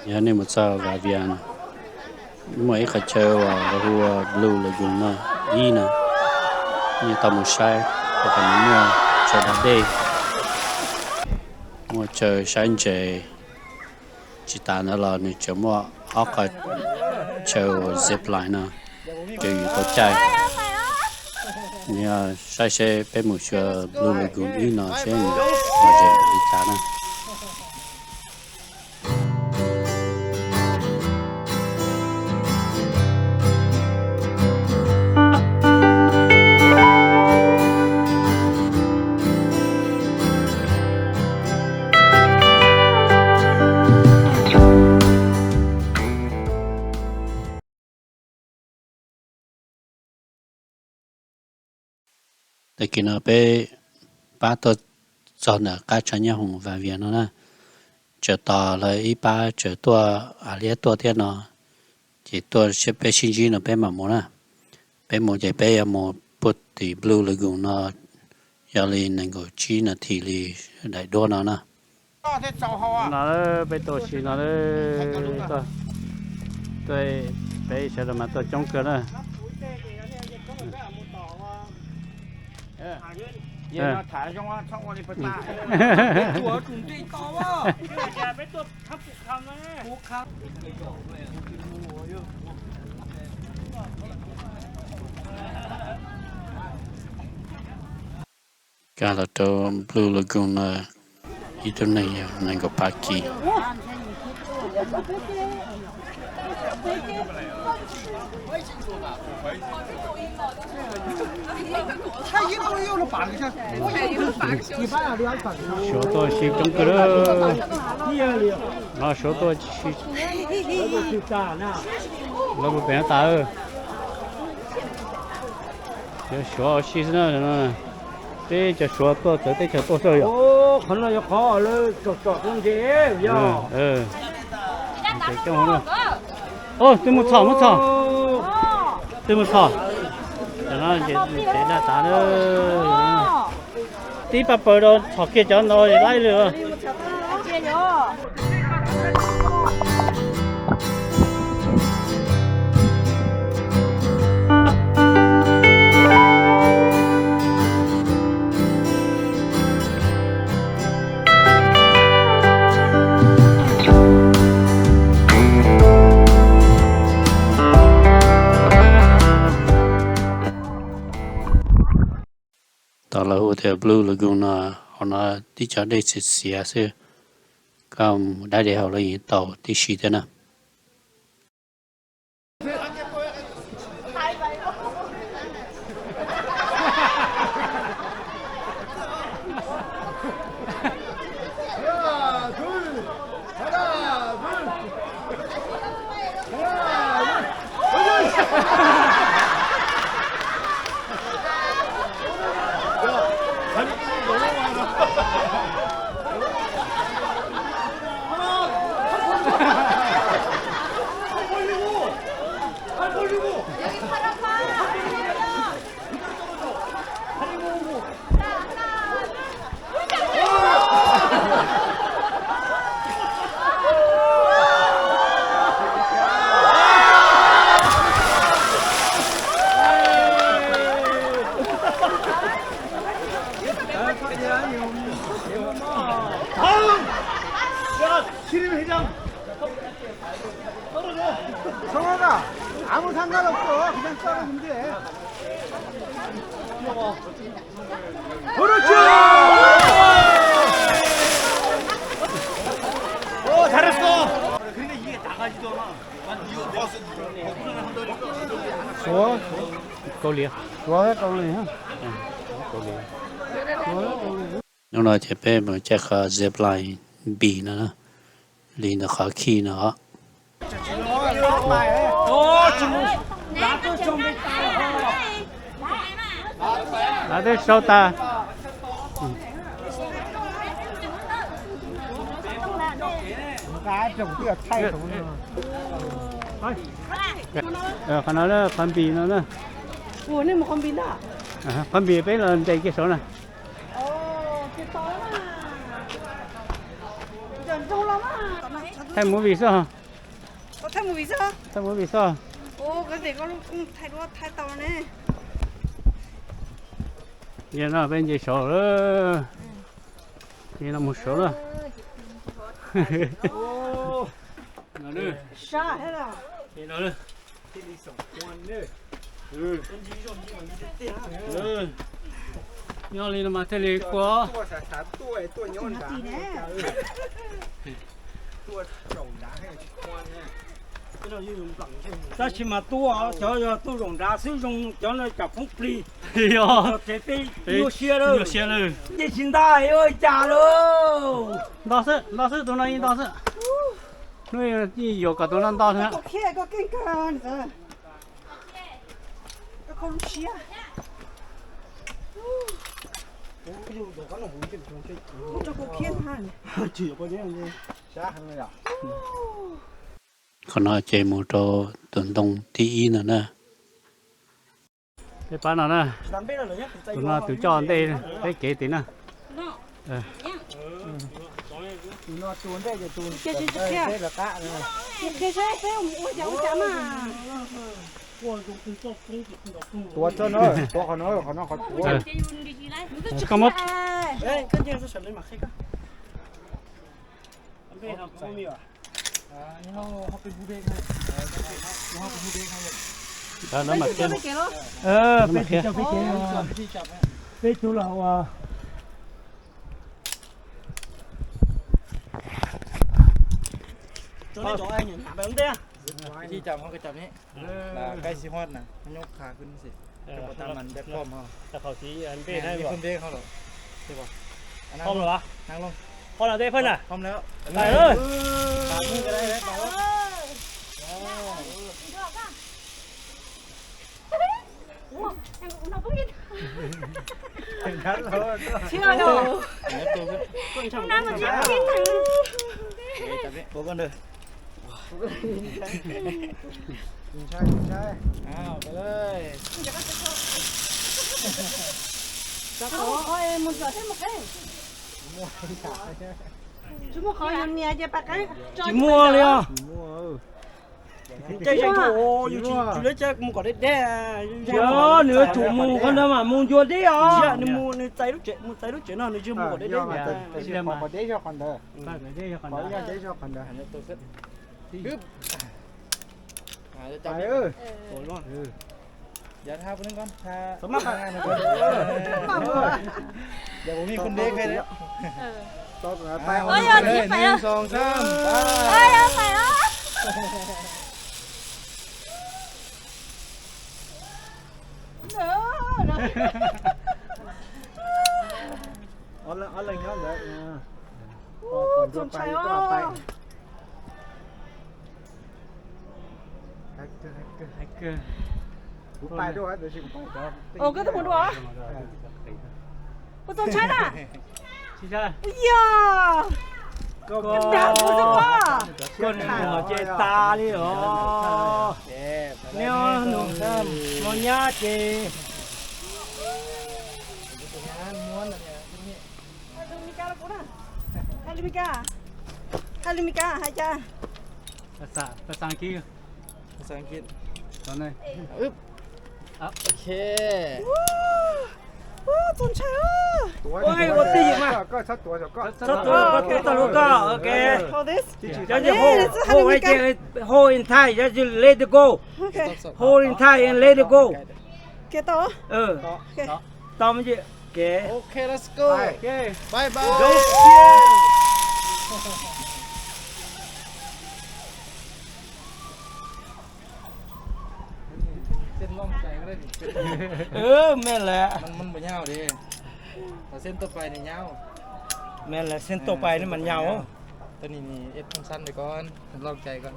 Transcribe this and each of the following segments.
Yog nej mus txog Vas Vias no, muaj ib qhov chaw uas lawv hu ua Blue Lagoon no ib no, nej tau mus saib, rau qhov nws muaj chaw da dej, muaj chaw saib ntses. Tsis tas ntawd los nws tseem muaj ob qhov chaw zip line no, raws yus tau caij. Nws yog saib seb peb mus xyuas Blue Lagoon ib no seb nws lom zem li cas na. Tag kis no peb pab tuaj txog ntawm qab tshav nyob hoom Vas Vias no na, tseem tos lawv ib pab tseem tuaj av liab tuaj thiab no, ces tuaj peb sib ntsib no peb mam mus na. Peb mus ces peb yuav mus puag tim Blue Lagoon no yog li nees nkaum tsib nas this li daim duab no na. No peb tuaj si no, tuaj, peb sawv daws mas tuaj coob kawg na. Kab los rau Blue Lagoon no ib tug neeg yog nees nkaum phav kis. Suav tuaj si coob kawg lawm. No Suav tuaj si, lawv mus pem no tas. Cov Suav ua si xwb na. Peb cov Suav tuaj txawv teb chaws tuaj xwb yom. Qhov no yog qhov lawv tsom tsom ntses yog. Twb mus txhom, mus txhom. Twb mus txhom. Cov no ntses daj tas na. Tib pab pawg rau txhom kiag cov no laib li. Tau lawv hu tias Blue Lagoon no, hauv no tib co dej xiav xiav xwb, koj mus dab de hauv los yeej tau tib si thiab na. Suav, Kaus Lim, Suav thiab Kaus Lim, Kaus Lim. Hnub no ces peb mus caij qhov zip line npis no na, li ntawm qhov khij no. Lawv twb sau tas. Qhov no, qhov npis no na. Qhov npis peb los ntes kiag saud na. Thaij movie xwb. Thaij movie xwb. Ua, koj tias koj thaij duab thaij tau ne. Yog no peb nce saud lawm. Ces no mus saud lawm. Nyob li no mas thiaj li kua. Tab sis mas tuaj cov yog tuaj zaum nrad xwb, zoo cov no cov phooj plig. Yog, tsev peb nyuaj siab lawm. Nyuaj siab lawm. Yeej tsis nta ua cas lawm. Nto xwb, nto xwb, tus no yeej nto xwb. Hnub yeej yuam kom tus no nto xwb. Qhov no ces mus rau tus ntoo thib ib no na. Peb pab no na. Tus no tus coj ntej peb kev tim na. Tuav txog no, tuav qhov no, qhov no qhov tuav. Koj muab Peb tug los ua. Tsis muaj qhov yus nias ces pab qeeb. Tsis muaj li os. Nws yuav tsum mus kom deb deb. Nws yuav tsum mus qhov ntawd mas mus ncua deb os. Nws mus nws txais lub tsev, mus txais lub tsev no nws tsis mus kom deb deb. Txaus ntshai os. Ua koj twb mus dua. Ua txaus ntshai na. Yog. Koj dag kuv xwb koj. Koj nws ces tas li os. Neb nus no nyab ces. Hais lus Meskas, hais lus Meskas hais cas? Txaus ntshai. Ua tij yim mas. Txhob tuav, koj tuav txoj hlua koj, ok. Hold in tight, just let it go. Hold in tight and let it go. Tau me. Ok, let's go. Bye bye. Mej lawm. Mej lawm, xeeb tuaj pais ne mas nyau. Tau ni ib thoob xab li ko, loj cai ko.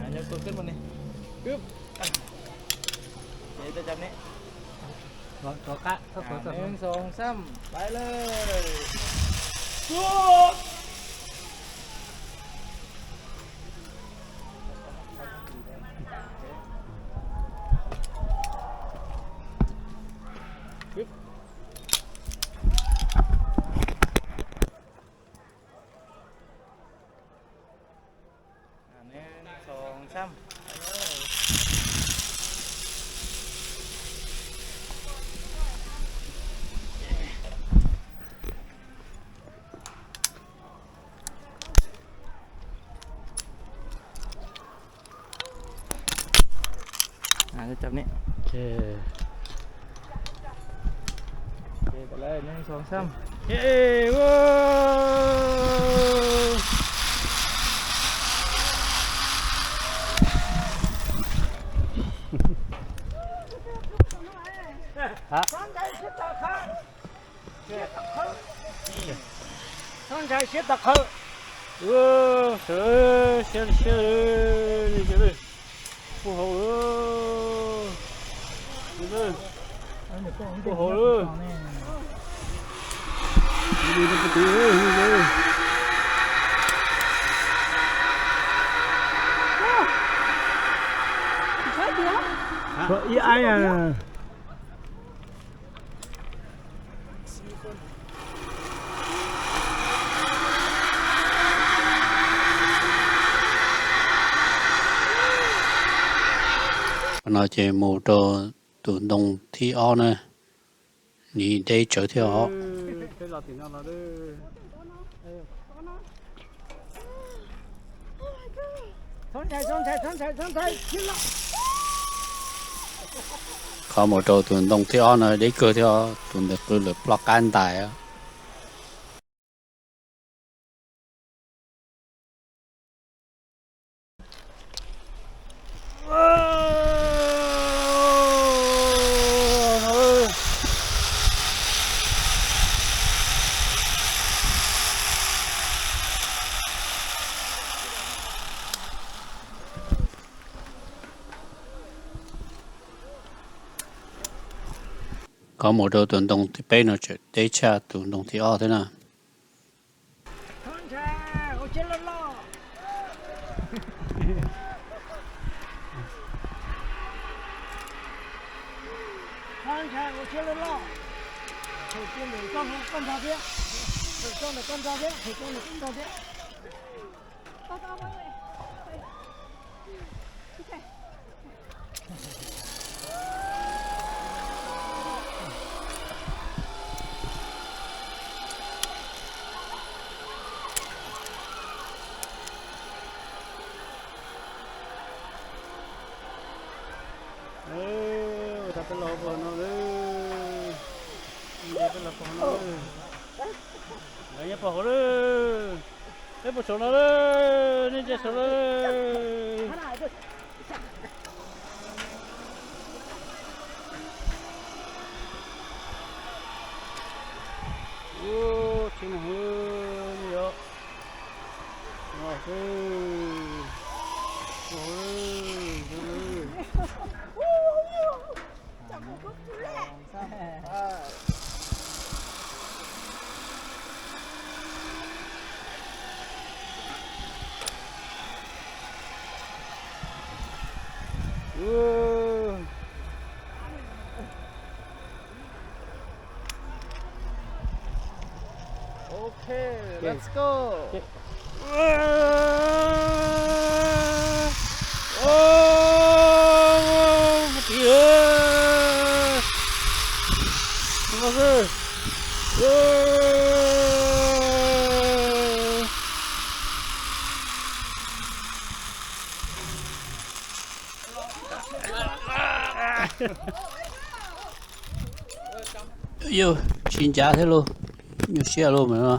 Hneev xoo xab, pais lawm. Chụp nè. Ok. Ok, tao lấy nến son xăm. Ê, ê, ê. Hả? Txhob ntshai siab tag qhawv. Siab siab li siab li. Puag hauv lawm. Puag hauv lawm. Ib ai. Qhov no ces mus rau tus ntoo thib ob na, nws deb tsawv thiab os. Qhov mus rau tus ntoo thib ob no deb kawg thiab os, tus ntawd qw lawm ploj qab ntais. Qhov mus rau tus ntoo thib peb no tseem deb tshaj tus ntoo thib ob thiab na. Ua tas peb los pog no lawm. Peb los pog no lawm. Lawv nyob pog hauv lawm. Peb puas saum no lawm, nej ntsia saum no lawm. Ua, tsis mus hauv, nej yog. Ok, let's go. Yus tsis ncav thiab lauj, nyuaj siab lauj mas no.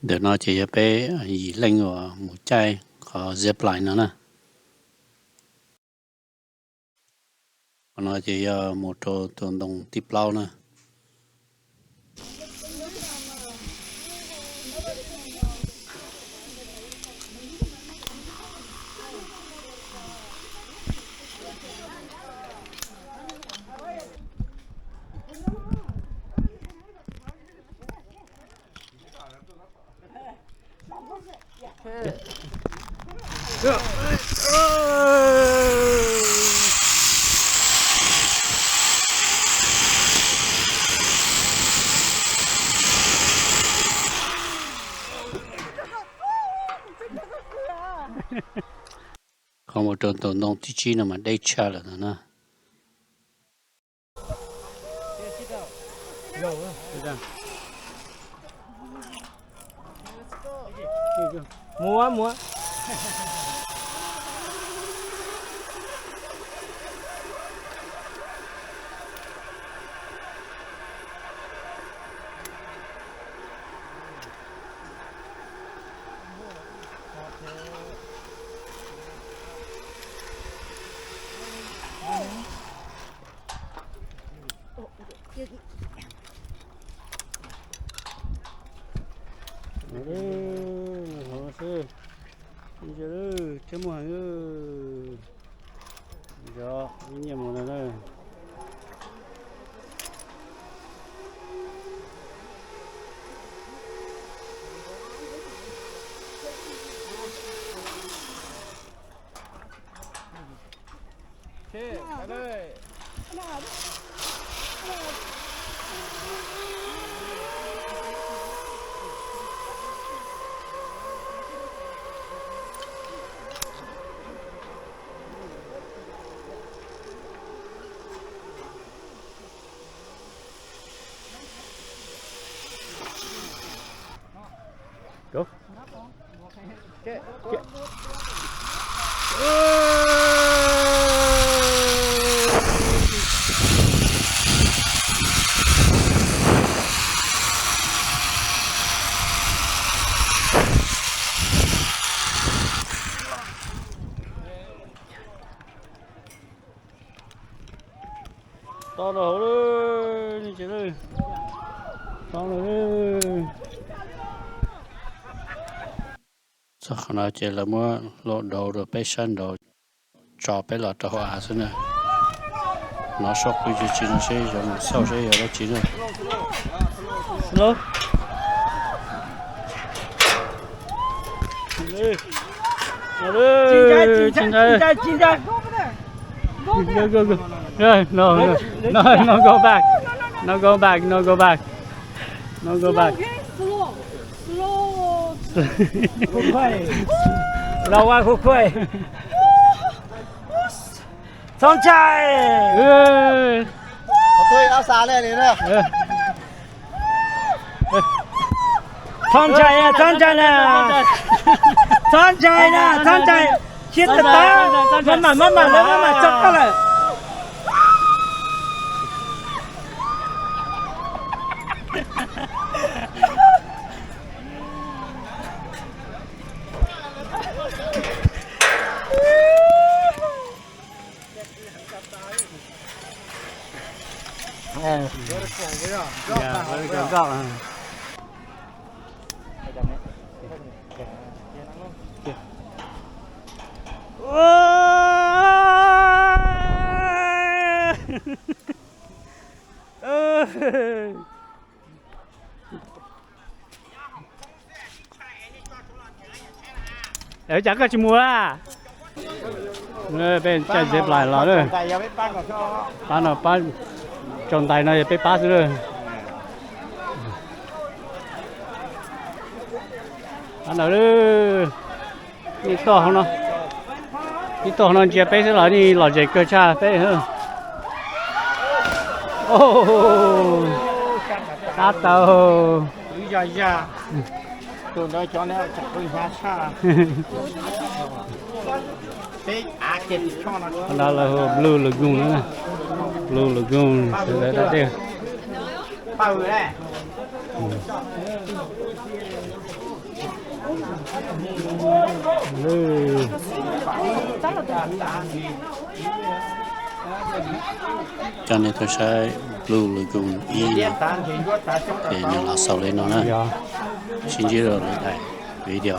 Ntawm no ces yog peb yim leej uas mus caij qhov zip line no na. Qhov no ces yog mus rau tus ntoo thib plaub na. Los mus rau ntawm ntoo thib tsib no mas deb tshaj lawm no na. Mus, mus. Thiab muaj heev. Nyiam mus no na. Tau los hauv lawm, tau lawm. Txog qhov no ces lawv muab hlua dauv rau peb sab nraud, tso peb los rau hauv av xwb na. Hnov suab qw tsis tsis no seb yog mus xauj seb yog dab tsi na. Go, go, go. No, no, no, no go back. No go back, no go back. No go back. Slow, slow. 快，老外快快。Txhob ntshai. Qhov twg ob xa ne li na. Txhob ntshai na, txhob ntshai na. Txhob ntshai na, txhob ntshai. Siab tawv tawv, maj mam, maj mam lawm, maj mam txog koj lawm. Cas koj tsis mus a? Peb caij zip line los lawm. Pab no pab, tsaus ntais no yog peb pab xwb lawm. Pab ntawd, nej tuaj hauv no, nej tuaj hauv no ntsia peb xwb los nej lom zem kawg tshaj peb. Tab tau. Qhov no lawv hu Blue Lagoon na, Blue Lagoon sawv daws da dej. Coj nej tuaj saib Blue Lagoon ib no, ces nws los xaus li no na. Sib ntsib rau lwm daim video.